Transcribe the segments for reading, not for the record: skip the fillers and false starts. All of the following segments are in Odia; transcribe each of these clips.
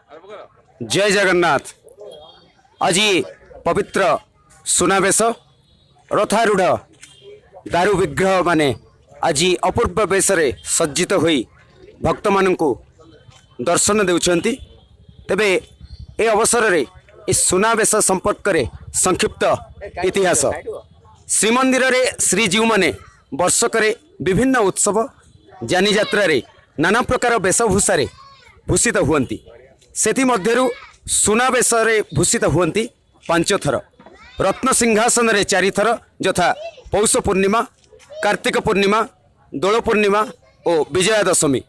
ଜୟ ଜଗନ୍ନାଥ। ଆଜି ପବିତ୍ର ସୁନାବେଶ। ରଥାରୂଢ଼ ଦାରୁ ବିଗ୍ରହ ମାନେ ଆଜି ଅପୂର୍ବ ବେଶରେ ସଜ୍ଜିତ ହୋଇ ଭକ୍ତମାନଙ୍କୁ ଦର୍ଶନ ଦେଉଛନ୍ତି। ତେବେ ଏ ଅବସରରେ ଏ ସୁନାବେଶ ସମ୍ପର୍କରେ ସଂକ୍ଷିପ୍ତ ଇତିହାସ। ଶ୍ରୀମନ୍ଦିରରେ ଶ୍ରୀଜୀଉମାନେ ବର୍ଷକରେ ବିଭିନ୍ନ ଉତ୍ସବ, ଯାନିଯାତ୍ରାରେ ନାନା ପ୍ରକାର ବେଶଭୂଷାରେ ଭୂଷିତ ହୁଅନ୍ତି। ସେଥିମଧ୍ୟରୁ ସୁନାବେଶରେ ଭୂଷିତ ହୁଅନ୍ତି ପାଞ୍ଚ ଥର, ରତ୍ନ ସିଂହାସନରେ ଚାରିଥର, ଯଥା ପୌଷ ପୂର୍ଣ୍ଣିମା, କାର୍ତ୍ତିକ ପୂର୍ଣ୍ଣିମା, ଦୋଳ ପୂର୍ଣ୍ଣିମା ଓ ବିଜୟା ଦଶମୀ।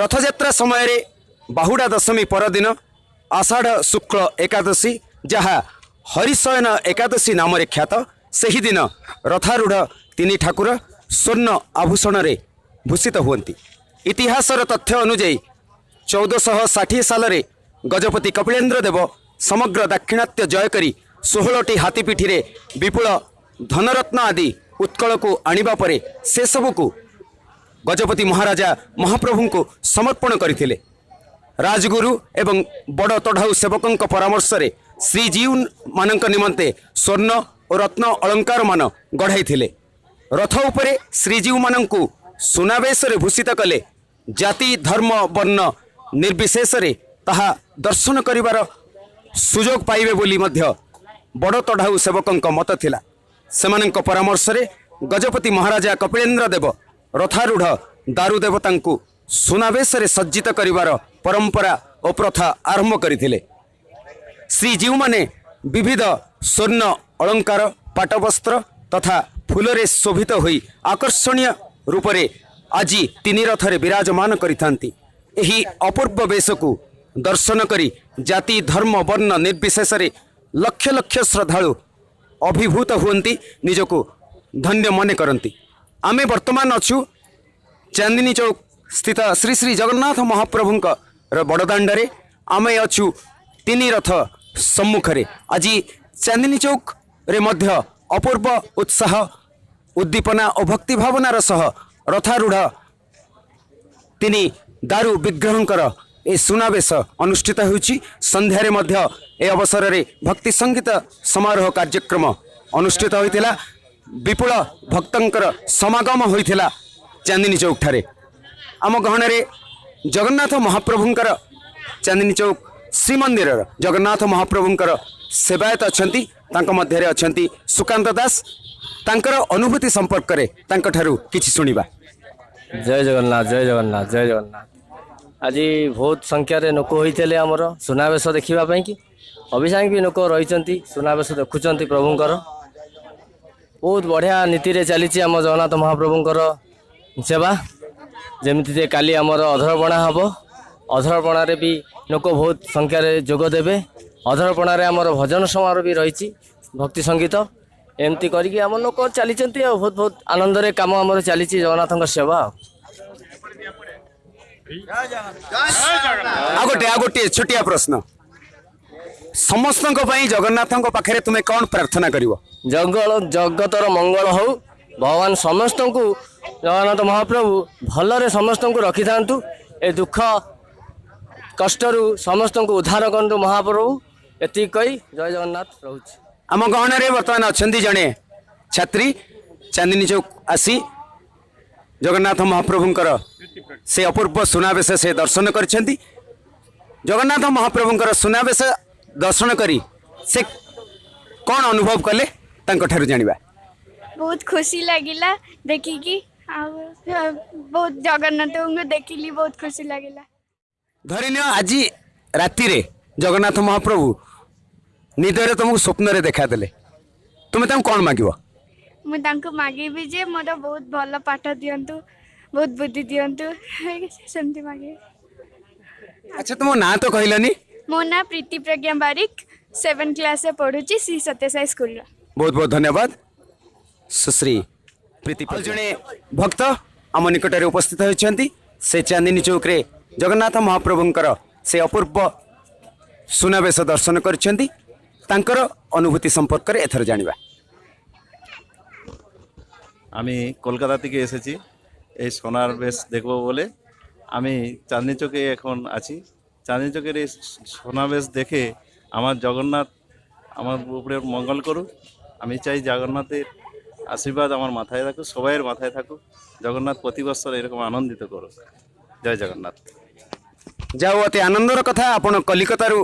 ରଥଯାତ୍ରା ସମୟରେ ବାହୁଡ଼ା ଦଶମୀ ପରଦିନ ଆଷାଢ଼ ଶୁକ୍ଳ ଏକାଦଶୀ, ଯାହା ହରିଶୟନ ଏକାଦଶୀ ନାମରେ ଖ୍ୟାତ, ସେହିଦିନ ରଥାରୂଢ଼ ତିନି ଠାକୁର ସ୍ୱର୍ଣ୍ଣ ଆଭୂଷଣରେ ଭୂଷିତ ହୁଅନ୍ତି। ଇତିହାସର ତଥ୍ୟ ଅନୁଯାୟୀ 1460 ସାଲରେ ଗଜପତି କପିଳେନ୍ଦ୍ର ଦେବ ସମଗ୍ର ଦାକ୍ଷିଣାତ୍ୟ ଜୟ କରି 16ଟି ହାତୀ ପିଠିରେ ବିପୁଳ ଧନରତ୍ନ ଆଦି ଉତ୍କଳକୁ ଆଣିବା ପରେ ସେସବୁକୁ ଗଜପତି ମହାରାଜା ମହାପ୍ରଭୁଙ୍କୁ ସମର୍ପଣ କରିଥିଲେ। ରାଜଗୁରୁ ଏବଂ ବଡ଼ ତଢ଼ାଉ ସେବକଙ୍କ ପରାମର୍ଶରେ ଶ୍ରୀଜୀଉମାନଙ୍କ ନିମନ୍ତେ ସ୍ୱର୍ଣ୍ଣ ଓ ରତ୍ନ ଅଳଙ୍କାରମାନ ଗଢ଼ାଇଥିଲେ। ରଥ ଉପରେ ଶ୍ରୀଜୀଉମାନଙ୍କୁ ସୁନାବେଶରେ ଭୂଷିତ କଲେ ଜାତି, ଧର୍ମ, ବର୍ଣ୍ଣ ନିର୍ବିଶେଷରେ ତାହା ଦର୍ଶନ କରିବାର ସୁଯୋଗ ପାଇବେ ବୋଲି ମଧ୍ୟ ବଡ଼ ତଢ଼ାଉ ସେବକଙ୍କ ମତ ଥିଲା। ସେମାନଙ୍କ ପରାମର୍ଶରେ ଗଜପତି ମହାରାଜା କପିଳେନ୍ଦ୍ର ଦେବ ରଥାରୂଢ଼ ଦାରୁ ଦେବତାଙ୍କୁ ସୁନାବେଶରେ ସଜ୍ଜିତ କରିବାର ପରମ୍ପରା ଓ ପ୍ରଥା ଆରମ୍ଭ କରିଥିଲେ। ଶ୍ରୀଜୀଉମାନେ ବିବିଧ ସ୍ୱର୍ଣ୍ଣ ଅଳଙ୍କାର, ପାଟବସ୍ତ୍ର ତଥା ଫୁଲରେ ଶୋଭିତ ହୋଇ ଆକର୍ଷଣୀୟ ରୂପରେ ଆଜି ତିନି ରଥରେ ବିରାଜମାନ କରିଥାନ୍ତି। ଏହି ଅପୂର୍ବ ବେଶକୁ ଦର୍ଶନ କରି ଜାତି, ଧର୍ମ, ବର୍ଣ୍ଣ ନିର୍ବିଶେଷରେ ଲକ୍ଷ ଲକ୍ଷ ଶ୍ରଦ୍ଧାଳୁ ଅଭିଭୂତ ହୁଅନ୍ତି, ନିଜକୁ ଧନ୍ୟ ମନେ କରନ୍ତି। ଆମେ ବର୍ତ୍ତମାନ ଅଛୁ ଚାନ୍ଦିନୀ ଚୌକ ସ୍ଥିତ ଶ୍ରୀ ଶ୍ରୀ ଜଗନ୍ନାଥ ମହାପ୍ରଭୁଙ୍କର ବଡ଼ଦାଣ୍ଡରେ। ଆମେ ଅଛୁ ତିନି ରଥ ସମ୍ମୁଖରେ। ଆଜି ଚାନ୍ଦିନୀ ଚୌକରେ ମଧ୍ୟ ଅପୂର୍ବ ଉତ୍ସାହ, ଉଦ୍ଦୀପନା ଓ ଭକ୍ତି ଭାବନାର ସହ ରଥାରୂଢ଼ ତିନି ଦାରୁ ବିଗ୍ରହଙ୍କର ଏ ସୁନାବେଶ ଅନୁଷ୍ଠିତ ହେଉଛି। ସନ୍ଧ୍ୟାରେ ମଧ୍ୟ ଏ ଅବସରରେ ଭକ୍ତି ସଙ୍ଗୀତ ସମାରୋହ କାର୍ଯ୍ୟକ୍ରମ ଅନୁଷ୍ଠିତ ହୋଇଥିଲା। ବିପୁଳ ଭକ୍ତଙ୍କର ସମାଗମ ହୋଇଥିଲା ଚାନ୍ଦିନୀ ଚୌକଠାରେ। ଆମ ଗହଣରେ ଜଗନ୍ନାଥ ମହାପ୍ରଭୁଙ୍କର, ଚାନ୍ଦିନୀ ଚୌକ ଶ୍ରୀମନ୍ଦିରର ଜଗନ୍ନାଥ ମହାପ୍ରଭୁଙ୍କର ସେବାୟତ ଅଛନ୍ତି। ତାଙ୍କ ମଧ୍ୟରେ ଅଛନ୍ତି ସୁକାନ୍ତ ଦାସ। ତାଙ୍କର ଅନୁଭୂତି ସମ୍ପର୍କରେ ତାଙ୍କଠାରୁ କିଛି ଶୁଣିବା। ଜୟ ଜଗନ୍ନାଥ, ଜୟ ଜଗନ୍ନାଥ, ଜୟ ଜଗନ୍ନାଥ। ଆଜି ବହୁତ ସଂଖ୍ୟାରେ ଲୋକ ହୋଇଥିଲେ ଆମର ସୁନାବେଶ ଦେଖିବା ପାଇଁକି। ଅଭିଯାନ ବି ଲୋକ ରହିଛନ୍ତି, ସୁନାବେଶ ଦେଖୁଛନ୍ତି ପ୍ରଭୁଙ୍କର। ବହୁତ ବଢ଼ିଆ ନୀତିରେ ଚାଲିଛି ଆମ ଜଗନ୍ନାଥ ମହାପ୍ରଭୁଙ୍କର ସେବା। ଯେମିତି ଯେ କାଲି ଆମର ଅଧରପଣା ହେବ। ଅଧରପଣାରେ ବି ଲୋକ ବହୁତ ସଂଖ୍ୟାରେ ଯୋଗ ଦେବେ। ଅଧରପଣାରେ ଆମର ଭଜନ ସମାରୋହ ବି ରହିଛି, ଭକ୍ତି ସଙ୍ଗୀତ। ଏମିତି କରିକି ଆମ ଲୋକ ଚାଲିଛନ୍ତି ଆଉ ବହୁତ ବହୁତ ଆନନ୍ଦରେ କାମ ଆମର ଚାଲିଛି ଜଗନ୍ନାଥଙ୍କ ସେବା ଆଉ। ଆଉ ଗୋଟିଏ ଛୋଟିଆ ପ୍ରଶ୍ନ ସମସ୍ତଙ୍କ ପାଇଁ। ଜଗନ୍ନାଥଙ୍କ ପାଖରେ ତୁମେ କ'ଣ ପ୍ରାର୍ଥନା କରିବ? ଜଗଳ ଜଗତର ମଙ୍ଗଳ ହଉ। ଭଗବାନ ସମସ୍ତଙ୍କୁ, ଜଗନ୍ନାଥ ମହାପ୍ରଭୁ ଭଲରେ ସମସ୍ତଙ୍କୁ ରଖିଥାନ୍ତୁ। ଏ ଦୁଃଖ କଷ୍ଟରୁ ସମସ୍ତଙ୍କୁ ଉଦ୍ଧାର କରନ୍ତୁ ମହାପ୍ରଭୁ। ଏତିକି କହି ଜୟ ଜଗନ୍ନାଥ, ରହୁଛି। ଆମ ଗହଣରେ ବର୍ତ୍ତମାନ ଅଛନ୍ତି ଜଣେ ଛାତ୍ରୀ। ଚାନ୍ଦିନୀ ଚୌକ ଆସି ଜଗନ୍ନାଥ ମହାପ୍ରଭୁଙ୍କର ସେ ଅପୂର୍ବ ସୁନାବେଶ ସେ ଦର୍ଶନ କରିଛନ୍ତି। ଜଗନ୍ନାଥ ମହାପ୍ରଭୁଙ୍କର ସୁନାବେଶ ଦର୍ଶନ କରି ସେ କ'ଣ ଅନୁଭବ କଲେ, ତାଙ୍କଠାରୁ ଜାଣିବା। ବହୁତ ଖୁସି ଲାଗିଲା ଦେଖିକି ଆଉ ବହୁତ ଜଗନ୍ନାଥଙ୍କୁ ଦେଖିଲି, ବହୁତ ଖୁସି ଲାଗିଲା। ଧରିନିଅ ଆଜି ରାତିରେ ଜଗନ୍ନାଥ ମହାପ୍ରଭୁ ନିଦରେ ତୁମକୁ ସ୍ୱପ୍ନରେ ଦେଖାଦେଲେ, ତୁମେ ତାଙ୍କୁ କ'ଣ ମାଗିବ? ମୁଁ ତାଙ୍କୁ ମାଗିବି ଯେ ମୋର ବହୁତ ଭଲ ପାଠ ଦିଅନ୍ତୁ, ବହୁତ ବୁଦ୍ଧି ଦିଅନ୍ତୁ, ସେମିତି ମାଗିବି। ଆଚ୍ଛା, ତୁମ ନାଁ ତ କହିଲନି। ମୋ ନାଁ ପ୍ରୀତି ପ୍ରଜ୍ଞା ବାରିକ। ସେଭେନ୍ କ୍ଲାସ୍ରେ ପଢ଼ୁଛି ଶ୍ରୀ ସତ୍ୟସାଇ ସ୍କୁଲର। ବହୁତ ବହୁତ ଧନ୍ୟବାଦ ସୁଶ୍ରୀ ପ୍ରୀତି। ଆଉ ଜଣେ ଭକ୍ତ ଆମ ନିକଟରେ ଉପସ୍ଥିତ ହୋଇଛନ୍ତି। ସେ ଚାନ୍ଦିନୀ ଚୌକରେ ଜଗନ୍ନାଥ ମହାପ୍ରଭୁଙ୍କର ସେ ଅପୂର୍ବ ସୁନାବେଶ ଦର୍ଶନ କରିଛନ୍ତି। ତାଙ୍କର ଅନୁଭୂତି ସମ୍ପର୍କରେ ଏଥର ଜାଣିବା। আমি কলকাতা থেকে এসেছি এই সোনার বেশ দেখব বলে। আমি চাঁদনি চকে এখন আছি। চাঁদনি চকের এই সোনাবেশ দেখে আমার জগন্নাথ আমার উপরে মঙ্গল করুক। আমি চাই জগন্নাথের আশীর্বাদ আমার মাথায় থাকুক, সবাইয়ের মাথায় থাকুক। জগন্নাথ প্রতি বছর এরকম আনন্দিত করুক। জয় জগন্নাথ। ଯାଉ ଅତି ଆନନ୍ଦର କଥା, ଆପଣ କଲିକତାରୁ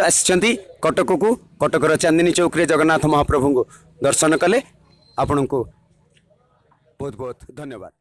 ଆସିଛନ୍ତି କଟକକୁ, କଟକର ଚାନ୍ଦିନୀ ଚୌକରେ ଜଗନ୍ନାଥ ମହାପ୍ରଭୁଙ୍କୁ ଦର୍ଶନ କଲେ। ଆପଣଙ୍କୁ ବହୁତ ବହୁତ ଧନ୍ୟବାଦ।